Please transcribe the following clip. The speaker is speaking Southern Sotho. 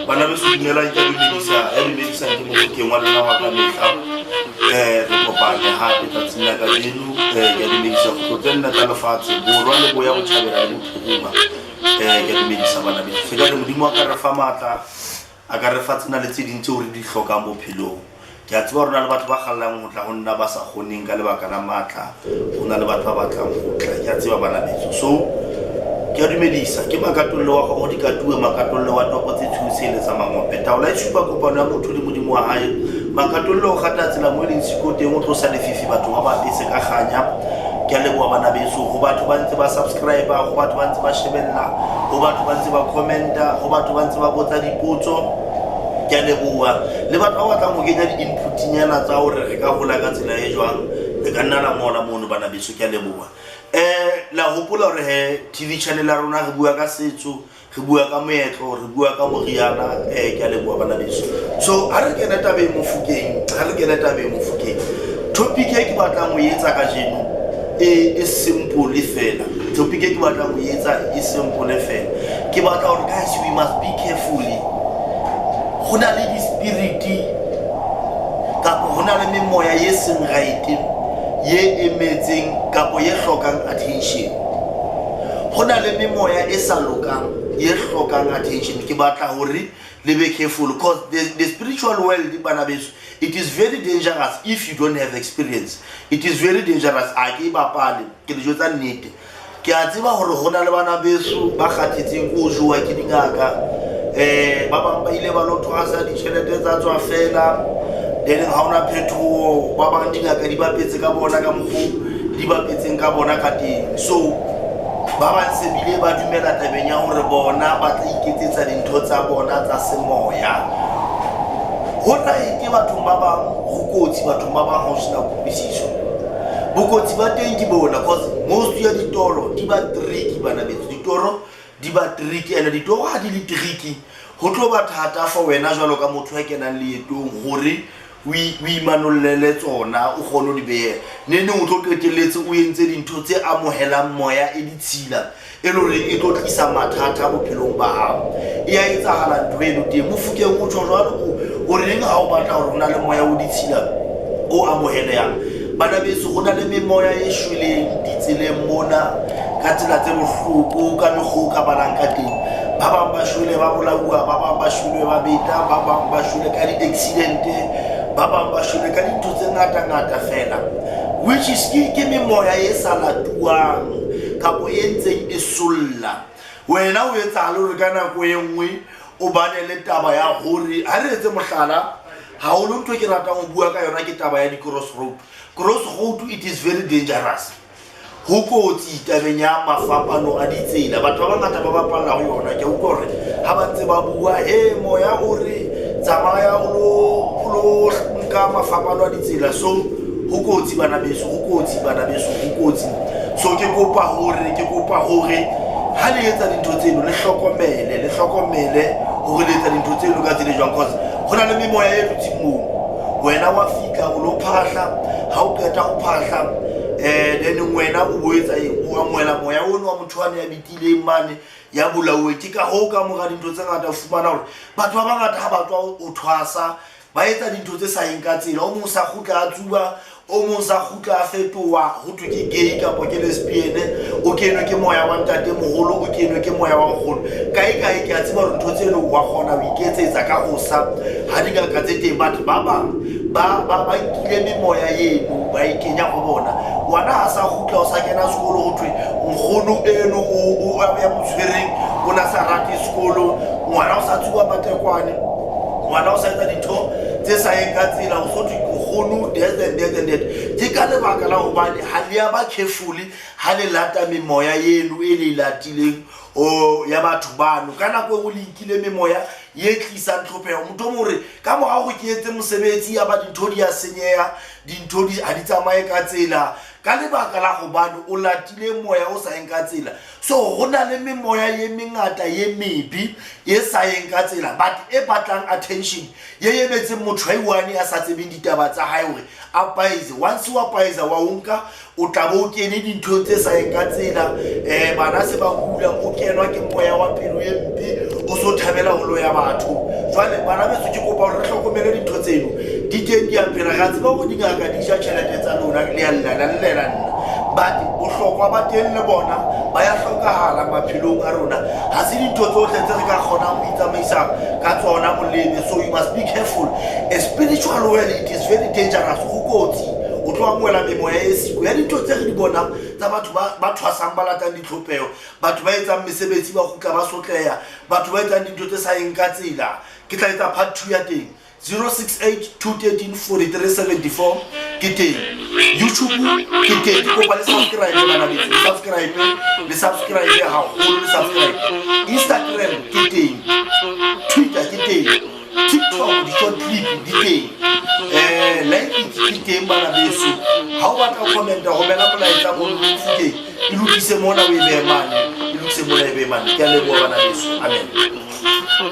Bana beso, dumelang. Ke a dumedisa, ya dumedisang ke Mofokeng wa lona wa ka mehla. Re kopane hape tsatsing la kajeno. Ke a dumedisa kgutlo tse nne tsa lefatshe, borwa le boya, botjhabela le bophirima. Ke a dumedisa, bana beso. Se ka re Modimo a ka re fa matla, a ka re fa tsena le tse ding tseo re di hlokang bophelong. Ke a tseba hore na le batho ba kgallang ho tla ho nna, ba sa kgoneng ka lebaka la matla. Ho na le batho ba batlang ho tla, ke a tseba, bana beso. So ke a dumedisa, ke Makatolle wa kgogo dikatuwe, Makatolle wa topo tse tshweu tse tsa mangope, taola e supa kopano ya motho le Modimo wa hae. Makatolle o kgata tsela mo e leng siko teng, o tlosa lefifi, batho ba ba bese ka kganya. Ke a leboha, bana beso, ho batho ba ntse ba subscribe, ho batho ba ntse ba shebella, ho batho ba ntse ba commenta, ho batho ba ntse ba botsa dipotso. Ke a leboha le batho ba batlang ho kenya di-inputnyana tsa hore re ka hola ka tsela e jwang. Le ka nna la ngola mono, bana beso. Ke a leboha. La hopola hore he TV channel ya rona, re bua ka setso, re bua ka moetlo, re bua ka moriana. Ke a leboha, bana beso. So ha re kene tabeng, Mofokeng, ha re kene tabeng, Mofokeng. Topic e ke batlang ho etsa kajeno e simple fela. Topic e ke batlang ho etsa e simple fela. Ke batla hore, guys, we must be carefully. Go na le di-spirit kapo go na le memoya ye seng right, ye emetseng kapo ye hlokang attention. Go na le memoya e sa lokang ye hlokang attention. Ke batla hore le be careful, because the spiritual world, bana beso, it is very dangerous if you don't have experience. It is very dangerous. A ke e bapale, ke le jwetsa nnete. Ke a tseba hore ho na le bana beso ba kgathetseng ke ho jowa ke dingaka. Ba bang ba ile ba lo thwasa, ditjhelete tsa tswa fela, then ha hona phetoho. Ba bang dingaka di bapetse ka bona ka mokgo di bapetseng ka bona ka teng. So ba bang se bile ba dumela tabeng ya hore bona ba tla iketsetsa dintho tsa bona tsa semoya. Ho right bathong ba bang, ho kotsi bathong ba bang ha o sena kutlwisiso. Bokotsi ba teng ke bona, cause most ya ditoro di ba tricky, bana beso. Ditoro di ba tricky, and ditoro ha di le tricky, ho tlo ba thata for wena jwalo ka motho ya kenang leetong hore o imanollele tsona, o kgone ho di beha. Neneng o tlo qetelletse o entse dintho tse amohelang moya e ditshila, e le hore e tlo tlisa mathata bophelong ba hao. E a etsahala ntho eno teng, Mofokeng. O tjho jwalo, o reng ha o batla hore ho na le moya o ditshila o amohelehang? Bana beso, ho na le memoya e shweleng ditseleng mona ka tsela tse bohloko, ka mekgwa o ka balang ka teng. Ba bang ba shwele ba bolauwa, ba bang ba shwele ba beta, ba bang ba shwele ka di-accidente, ba bang ba shwele ka dintho tse ngata-ngata fela, which is ke memoya e sa latuwang kapo e ntseng e solla. Wena o etsahale hore ka nako e nngwe o bane le taba ya hore, ha re etse mohlala, haholo ntho e ke ratang ho bua ka yona ke taba ya di-cross road. Cross road, it is very dangerous. Ho kotsi tabeng ya mafapano a ditsela. Batho ba bangata ba bapalla ho yona. Ke utlwa hore ha ba ntse ba bua, he moya o re tsamaya o lo nka mafapano a ditsela. So ho kotsi, bana beso, ho kotsi, bana beso, ho kotsi. So ke kopa hore ha le etsa dintho tseno, le hlokomele, le hlokomele hore le etsa dintho tseno ka tsela e jwang, cause ho na le memoya e dutseng moo. Wena wa fihla, o lo phahla, ha o qeta ho phahla, then wena o bo etsa eng? O amohela moya ono wa motho wane ya betileng mane, ya bolauweng. Ke ka hoo ka mora dintho tse ngata o fumana hore batho ba bangata ha ba tswa o thwasa, ba etsa dintho tse sa yeng ka tsela. O mong sa kgutla a tsuba, o mong sa kgutla a fetoha, ho thwe ke gay kapo ke lesbian, o kenwe ke moya wa ntate moholo, o kenwe ke moya wa nkgono kae kae. Ke a tseba hore ntho tseno wa kgona ho iketsetsa ka ho sa ha dingaka tse teng. Batho ba bang ba nkile memoya eno, ba e kenya ho bona. Ngwana ha sa kgutla, o sa kena sekolo, ho thwe nkgono eno ya mo tshwereng o na sa rate sekolo. Ngwana o sa tsuba matekwane, ngwana o sa etsa dintho tse sa yeng ka tsela, o so thwe nkgono this and that and that. Ke ka lebaka la hobane ha le ya ba carefully ha le lata memoya eno e le e latileng. O ya batho bano ka nako e nngwe le nkile memoya ye tlisang tlhopheho. Motho o mong o re ka mora hore ke etse mosebetsi ya ba dintho di a senyeha, dintho di ha di tsamaye ka tsela ka lebaka la hobane o latile moya o sa yeng ka tsela. So ho na le memoya ye mengata ye mebe ye sa yeng ka tsela but e batlang attention, ye emetseng motho a i-one a sa tsebeng ditaba tsa hae hore a paise. Once wa paisa wa o nka, o tla bo o kene dinthong tse sa yeng ka tsela. Bana se ba hula, o kenwa ke moya wa pelo e mpe, o so thabela ho loya batho. Jwale bana beso, ke kopa hore re hlokomele dintho tseno, di teng di a phela. Re a tseba hore dingaka di ja tjhelete tsa lona, le a lla, la llela nna, but bohlokwa ba teng le bona ba ya hlokahala maphelong a rona. Ha se dintho tsohle tse re ka kgonang ho itsamaisa ka tsona molebe, so you must be careful. A spiritual world, it is very dangerous, ho kotsi. O tlo amohela memoya e siko ya dintho tse re di bonang tsa batho ba thwasang, ba latang ditlhopheho, batho ba etsang mesebetsi ba kgutla ba sotleha, batho ba etsang dintho tse sa yeng ka tsela. Ke tla etsa part 2 ya teng. 068 213 4374 ke teng, YouTube ke teng. Ke kopa le subscribe bana beso, le subscribe, le subscribe haholo, le subscribe. Instagram ke teng, Twitter ke teng, TikTok di-short clip di teng, like ke teng bana beso. Ha o batla ho commenta, romela molaetsa mono Mofokeng, e lokise mona o e behe mane, e lokise mona e behe mane. Ke a leboha bana beso, amen.